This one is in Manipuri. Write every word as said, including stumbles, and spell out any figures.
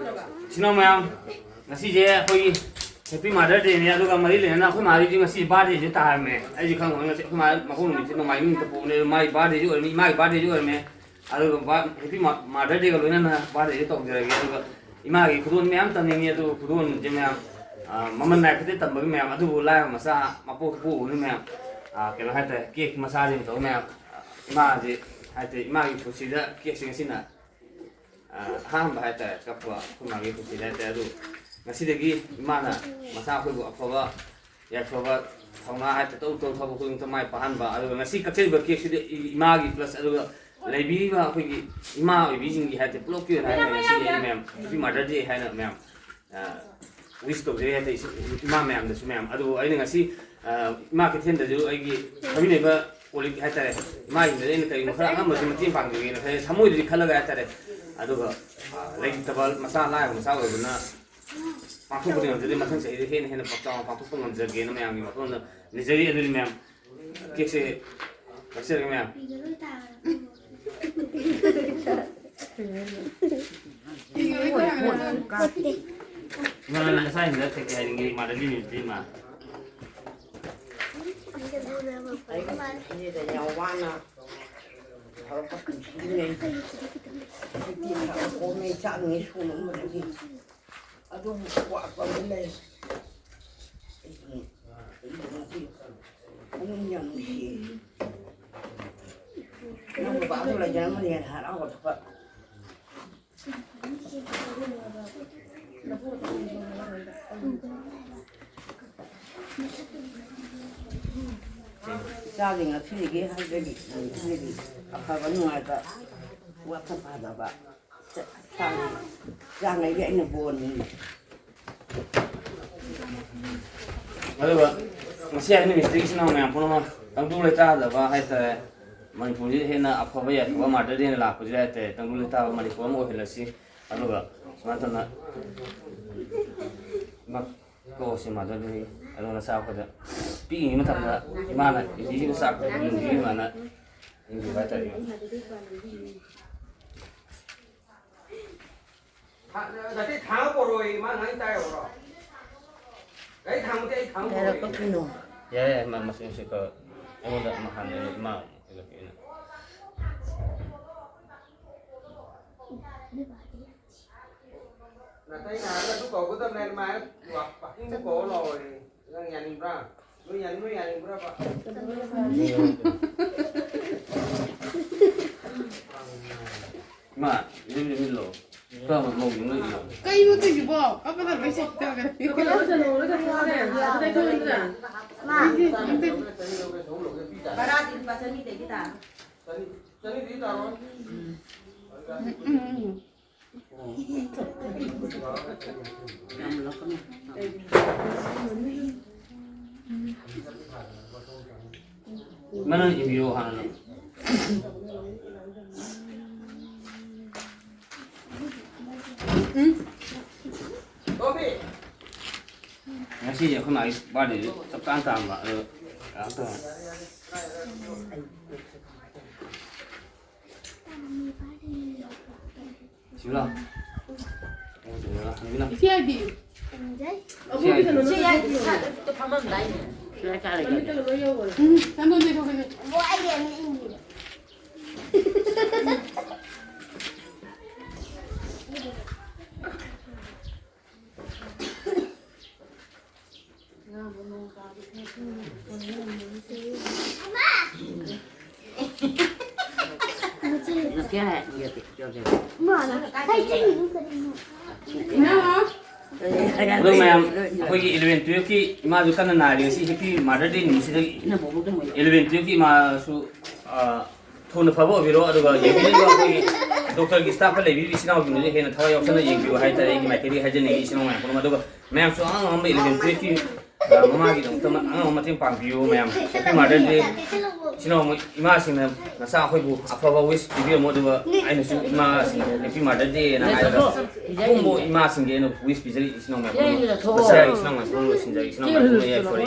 ꯏꯆꯤꯟ ꯏꯅꯥꯎ ꯃꯌꯥꯝ, ꯉꯁꯤꯁꯦ ꯑꯩꯈꯣꯏꯒꯤ Happy Mother Day ꯅꯦ꯫ ꯑꯗꯨꯒ ꯃꯔꯤ ꯂꯩꯅꯅ ꯑꯩꯈꯣꯏ ꯃꯥꯒꯤꯁꯨ ꯉꯁꯤ birthday ꯁꯨ ꯇꯥꯔꯝꯃꯦ꯫ ꯑꯩꯁꯨ ꯈꯪꯉꯝꯃꯣꯏ, ꯉꯁꯤ ꯑꯩꯈꯣꯏ ꯃꯥ ꯃꯄꯣꯛ ꯅꯨꯃꯤꯠꯁꯦ ꯅꯣꯡꯃꯥꯏꯖꯤꯡ ꯅꯨꯃꯤꯠꯇ ꯄꯣꯛꯄꯅꯦ꯫ ꯑꯗꯨ ꯃꯥꯒꯤ birthday ꯁꯨ ꯑꯣꯏꯔꯝꯃꯤ, ꯏꯃꯥꯒꯤ birthday ꯁꯨ ꯑꯣꯏꯔꯝꯃꯦ꯫ ꯑꯗꯨꯒ ꯕꯥ-, Happy ꯃ-, Mother Day ꯒ ꯂꯣꯏꯅꯅ birthday ꯁꯨ ꯇꯧꯖꯔꯒꯦ꯫ ꯑꯗꯨꯒ ꯏꯃꯥꯒꯤ ꯈꯨꯗꯣꯜ ꯃꯌꯥꯝ ꯇꯝꯅꯤꯡꯉꯤ, ꯑꯗꯨꯕꯨ ꯈꯨꯗꯣꯜꯁꯦ ꯃꯌꯥꯝ, ꯑ, ꯃꯃꯜ ꯅꯥꯏ ꯈꯨꯗꯤ ꯇꯝꯕꯒꯤ ꯃꯌꯥꯝ, ꯑꯗꯨꯕꯨ ꯂꯥꯏꯔꯕ ꯃꯆꯥ ꯃꯄꯣꯛꯇ ꯄꯣꯛꯎꯕꯅꯤ ꯃꯌꯥꯝ꯫ ꯑ, ꯀꯩꯅꯣ ꯍꯥꯏꯇꯥꯔꯦ, cake ꯃꯆꯥꯁꯤꯡ ꯇꯧꯕ ꯃꯌꯥꯝ꯫ ꯑ, ꯏꯃꯥꯁꯦ ꯍꯥꯏꯗꯤ ꯏꯃꯥꯒꯤ ꯄꯨꯟꯁꯤꯗ cake ꯁꯦ ꯉꯁꯤꯅ ꯑ, ꯑꯍꯥꯟꯕ ꯍꯥꯏꯇꯥꯔꯦ, ꯀꯞꯄ ꯑꯩꯈꯣꯏ ꯃꯥꯒꯤ ꯄꯨꯟꯁꯤꯗ ꯍꯥꯏꯇꯥꯔꯦ꯫ ꯑꯗꯨ ꯉꯁꯤꯗꯒꯤ ꯏꯃꯥꯅ ꯃꯆꯥ ꯑꯩꯈꯣꯏꯕꯨ ꯑꯐꯕ ꯌꯥꯏꯐꯕ ꯊꯧꯅꯥ ꯍꯥꯏꯇꯥꯔꯦ, ꯇꯧ ꯇꯧ ꯊꯕꯛ ꯈꯨꯗꯤꯡꯃꯛꯇ ꯃꯥꯏ ꯄꯥꯛꯍꯟꯕ꯫ ꯑꯗꯨꯒ ꯉꯁꯤ ꯀꯛꯆꯔꯤꯕ cake ꯁꯤꯗꯤ ꯏ-, ꯏꯃꯥꯒꯤ plus ꯑꯗꯨꯒ ꯂꯩꯕꯤꯔꯤꯕ ꯑꯩꯈꯣꯏꯒꯤ ꯏꯃꯥ ꯑꯣꯏꯕꯤꯁꯤꯡꯒꯤ ꯍꯥꯏꯇꯥꯔꯦ, ꯄꯨꯂꯞꯀꯤ ꯑꯣꯏꯅ ꯍꯥꯏꯇꯥꯔꯦ, ꯉꯁꯤꯗꯤ ꯑꯩꯅ ꯃꯌꯥꯝ Happy Mother Day ꯍꯥꯏꯅ ꯃꯌꯥꯝ, ꯑ, wish ꯇꯧꯖꯔꯤ ꯍꯥꯏꯇꯥꯔꯦ, ꯏꯆꯤꯟ-, ꯏꯃꯥ ꯃꯌꯥꯝꯗꯁꯨ ꯃꯌꯥꯝ꯫ ꯑꯗꯨꯕꯨ ꯑꯩꯅ ꯉꯁꯤ, ꯑ, ꯏꯃꯥ ꯀꯩꯊꯦꯜꯗꯁꯨ ꯑꯩꯒꯤ ꯐꯝꯃꯤꯟꯅꯔꯤꯕ colleague ꯍꯥꯏꯇꯥꯔꯦ, ꯏꯃꯥꯁꯤꯡꯗꯁꯨ ꯑꯩꯅ ꯀꯔꯤꯒꯨꯝꯕ ꯈꯔ ꯑꯉꯝꯕꯁꯨ ꯃꯇꯦꯡ ꯄꯥꯡꯖꯒꯦꯅ ꯈꯜꯂꯦ, ꯊꯃꯣꯏꯗꯗꯤ ꯈꯜꯂꯒ ꯍꯥꯏꯇꯥꯔꯦ꯫ ꯑꯗꯨꯒ, ꯑ, ꯂꯩꯇꯕ ꯃꯆꯥ, ꯂꯥꯏꯔꯕ ꯃꯆꯥ ꯑꯣꯏꯕꯅ ꯄꯥꯡꯊꯣꯛꯄꯗꯤ ꯉꯝꯖꯗꯦ꯫ ꯃꯊꯪ ꯆꯍꯤꯗ ꯍꯦꯟꯅ ꯍꯦꯟꯅ ꯄꯥꯛ ꯆꯥꯎꯅ ꯄꯥꯡꯊꯣꯛꯄ ꯉꯝꯖꯒꯦꯅ ꯃꯌꯥꯝꯒꯤ ꯃꯐꯝꯗ ꯅꯤꯖꯔꯤ꯫ ꯑꯗꯨꯗꯤ ꯃꯌꯥꯝ, cake ꯁꯦ ꯀꯛꯆꯔꯒꯦ ꯃꯌꯥꯝ꯫ ꯏꯃꯥ, ꯅꯪ ꯅꯁꯥ ꯍꯤꯡꯗ ꯀꯩ ꯀꯩ ꯍꯥꯏꯅꯤꯡꯒꯦ? ꯏꯃꯥꯗ ꯂꯤꯅꯤꯡꯉꯤꯗꯤ ꯏꯃꯥ꯫ ꯑꯩꯒꯤ ꯄꯨꯟꯁꯤꯗ ꯌꯥꯝ ꯋꯥꯅ ꯍꯧꯔꯛꯄ ꯄꯨꯟꯁꯤꯅꯦ꯫ ꯍꯧꯖꯤꯛꯇꯤ ꯈꯔ ꯀꯣꯝꯃꯦ, ꯆꯥꯅꯤꯡꯉꯦ ꯁꯨꯅ ꯑꯃꯗꯤ꯫ ꯑꯗꯨꯕꯨ ꯋꯥꯠꯄ ꯑꯃ ꯂꯩ꯫ ꯑꯩꯒꯤ ꯄꯨꯛꯅꯤꯡ ꯌꯥꯝ ꯅꯨꯡꯁꯤ꯫ ꯅꯪ ꯕꯕꯥꯗꯣ ꯂꯩꯖꯔꯝꯃꯗꯤ ꯍꯦꯟꯅ ꯍꯔꯥꯎꯒꯗꯕ꯫ ꯏꯆꯥꯒꯤ ꯉꯁꯤꯗꯒꯤ ꯍꯥꯏꯕꯗꯤ ꯉꯁꯤꯗꯒꯤ ꯑꯐꯕ ꯅꯨꯡꯉꯥꯏꯕ ꯋꯥꯈꯜ ꯐꯥꯗꯕ ꯆꯥꯡꯉꯩꯗꯤ ꯑꯩꯅ ꯕꯣꯔꯅꯤ꯫ ꯑꯗꯨꯒ ꯉꯁꯤ ꯍꯥꯏꯕ ꯅꯨꯃꯤꯠꯁꯤꯗꯒꯤ ꯏꯆꯤꯟ ꯏꯅꯥꯎ ꯃꯌꯥꯝ ꯄꯨꯝꯅꯃꯛ ꯇꯪꯗꯨ ꯂꯩꯇꯥꯗꯕ ꯍꯥꯏꯇꯥꯔꯦ, ꯃꯅꯤꯄꯨꯔꯁꯤꯗ ꯍꯦꯟꯅ ꯑꯐꯕ ꯌꯥꯏꯐꯕ Mother Day ꯅ ꯂꯥꯛꯄꯁꯤꯗ ꯍꯥꯏꯇꯥꯔꯦ, ꯇꯪꯗꯨ ꯂꯩꯇꯥꯕ ꯃꯅꯤꯄꯨꯔ ꯑꯃ ꯑꯣꯏꯍꯜꯂꯁꯤ꯫ ꯑꯗꯨꯒ ꯁꯨꯃꯥꯏꯅ ꯇꯧꯅ ꯏꯃꯥ ꯀꯧꯁꯤ Mother Day, ꯑꯗꯨꯒ ꯅꯆꯥ ꯑꯩꯈꯣꯏꯗ ꯄꯤꯛꯏꯉꯩ ꯃꯇꯝꯗ ꯏꯃꯥꯅ ꯏꯟꯕꯤꯈꯤꯕ ꯆꯥꯛ ꯏꯟꯕꯤꯈꯤꯕ ꯏꯃꯥꯅ ꯏꯟꯕꯤꯕ ꯍꯥꯏꯇꯥꯔꯦ꯫ ꯅꯠꯇꯦ, ꯊꯥꯡ ꯄꯣꯔꯛꯑꯣꯌꯦ, ꯃꯥ ꯉꯥꯡ ꯇꯥꯏ ꯍꯧꯔꯣ꯫ ꯒꯥꯔꯤ ꯊꯥꯡꯕꯗꯤ ꯑꯩ ꯊꯥꯡ ꯄꯣꯔꯛꯑꯣꯌꯦ꯫ ꯀꯩꯅꯣ? ꯌꯥꯏ, ꯌꯥꯏ, ꯃꯥ ꯃꯁꯤꯡꯁꯤ ꯈꯔ ꯑꯩꯉꯣꯟꯗ ꯑꯃ ꯍꯥꯟꯅ ꯏꯃꯥ ꯏꯜꯂꯛꯀꯦ ꯑꯩꯅ꯫ ꯅꯥꯇꯩ ꯅꯥꯔꯒ ꯑꯗꯨ ꯀꯧꯒꯗꯕꯅꯦ ꯍꯥꯏꯅ ꯃꯥ ꯋꯥ-, ꯋꯥꯀꯤꯡꯗꯨ ꯀꯧꯔ ꯂꯥꯛꯑꯣꯌꯦ꯫ ꯅꯪ ꯌꯥꯅꯤꯡꯕ꯭ꯔꯥ? ꯅꯣꯏ ꯌꯥꯅꯤꯡ-, ꯅꯣꯏ ꯌꯥꯅꯤꯡꯕ꯭ꯔꯕ? ꯃꯥ, ꯏꯔꯨ ꯂꯨꯃꯤꯜꯂꯣ꯫ ꯀꯔꯝꯕ ꯃꯧꯒꯤ ꯅꯣꯏ ꯏꯔꯨ? ꯀꯩꯅꯣ ꯇꯧꯏꯁꯤꯕꯣ? ꯀꯞꯄꯗ ꯂꯣꯏ ꯆꯠꯇꯧꯔꯦ꯫ ꯀꯩꯅꯣ ꯇꯧꯁꯜꯂꯣ, ꯂꯣꯏ ꯇꯧꯁꯜꯂꯣꯅꯦ꯫ ꯑꯗꯨꯗꯩ ꯊꯣꯛꯑꯣꯅꯦ꯫ ꯃꯥ꯫ ꯕꯔꯥꯗꯤ ꯂꯨꯄꯥ ꯆꯅꯤꯗꯒꯤ ꯇꯥ꯫ ꯆꯅꯤ, ꯆꯅꯤꯗꯒꯤ ꯇꯥꯔꯣꯏ꯫ ꯎꯝ꯫ ꯃꯅꯨꯡ ꯏꯟꯕꯤꯌꯣ ꯍꯥꯟꯅ꯫ ꯉꯁꯤꯁꯦ ꯑꯩꯈꯣꯏ ꯃꯥꯒꯤ ꯕꯥꯔꯗꯦꯁꯦ ꯆꯞ ꯆꯥꯅ ꯇꯥꯔꯝꯕ, ꯑꯗꯣ ꯀꯩꯅꯣ ꯇꯧꯔꯦ꯫ ꯁꯤꯕꯂꯥ꯫ ꯏꯆꯦ ꯍꯥꯏꯗꯤ? ꯏꯆꯦ ꯍꯥꯏꯗꯤ? ꯁꯤ ꯌꯥꯏꯗꯤ ꯁꯥꯗ ꯐꯝꯃꯝꯗꯥꯏꯅꯦ꯫ ꯎꯝ, ꯆꯪꯉꯣ, ꯆꯪꯉꯣ, ꯆꯪꯉꯣ꯫ ꯑꯗꯣ ꯃꯌꯥꯝ, ꯑꯩꯈꯣꯏꯒꯤ eleven twelve ꯀꯤ ꯏꯃꯥꯁꯨ ꯀꯟꯅ ꯅꯥꯔꯤ꯫ ꯉꯁꯤ Happy Mother Day ꯅꯨꯃꯤꯠꯁꯤꯗ eleven twelve ꯀꯤ ꯏꯃꯥꯁꯨ, ꯑ, ꯊꯨꯅ ꯐꯕ ꯑꯣꯏꯕꯤꯔꯣ꯫ ꯑꯗꯨꯒ ꯌꯦꯡꯕꯤꯔꯤꯕ ꯑꯩꯈꯣꯏꯒꯤ ꯗꯣꯛꯇꯔꯒꯤ staff ꯀ ꯂꯩꯕꯤꯔꯤꯕ ꯏꯆꯤꯟ ꯏꯅꯥꯎꯁꯤꯡꯗꯨꯁꯨ ꯍꯦꯟꯅ ꯊꯋꯥꯏ ꯌꯥꯎꯁꯟꯅ ꯌꯦꯡꯕꯤꯌꯨ ꯍꯥꯏꯇꯥꯔꯦ꯫ ꯑꯩꯒꯤ ꯃꯥꯏꯀꯩꯗꯒꯤ ꯍꯥꯏꯖꯅꯤꯡꯉꯤ ꯏꯆꯤꯟ ꯏꯅꯥꯎ ꯃꯌꯥꯝ ꯄꯨꯝꯅꯃꯛ꯫ ꯑꯗꯨꯒ ꯃꯌꯥꯝꯁꯨ ꯑꯉꯥꯡ ꯑꯉꯝꯕ eleven twelve ꯀꯤ, ꯑ, ꯃꯃꯥꯒꯤꯗꯃꯛꯇ ꯑꯉꯝꯕ ꯃꯇꯦꯡ ꯄꯥꯡꯕꯤꯌꯨ ꯃꯌꯥꯝ꯫ Happy Mother Day꯫ ꯏꯆꯤꯟ ꯏꯅꯥꯎ ꯏꯃꯥꯁꯤꯡꯅ ꯅꯆꯥ ꯑꯩꯈꯣꯏꯕꯨ ꯑꯐꯕ wish ꯄꯤꯕꯤꯔꯝꯃꯣ꯫ ꯑꯗꯨꯒ ꯑꯩꯅꯁꯨ ꯏꯃꯥꯁꯤꯡ Happy Mother Day ꯅ ꯍꯥꯏꯔꯒ ꯑꯄꯣꯝꯕ ꯏꯃꯥꯁꯤꯡꯒꯤ ꯑꯩꯅ wish ꯄꯤꯖꯔꯤ ꯏꯆꯤꯟ ꯏꯅꯥꯎ ꯃꯌꯥꯝ ꯄꯨꯝꯅꯃꯛ꯫ ꯃꯁꯤꯗ ꯏꯆꯤꯟ ꯏꯅꯥꯎ ꯃꯌꯥꯝ ꯄꯨꯝꯅꯃꯛ ꯂꯣꯏꯁꯤꯟꯖꯔꯤ꯫ ꯏꯆꯤꯟ ꯏꯅꯥꯎ ꯃꯌꯥꯝ ꯄꯨꯝꯅꯃꯛ ꯌꯥꯏꯐꯔꯦ꯫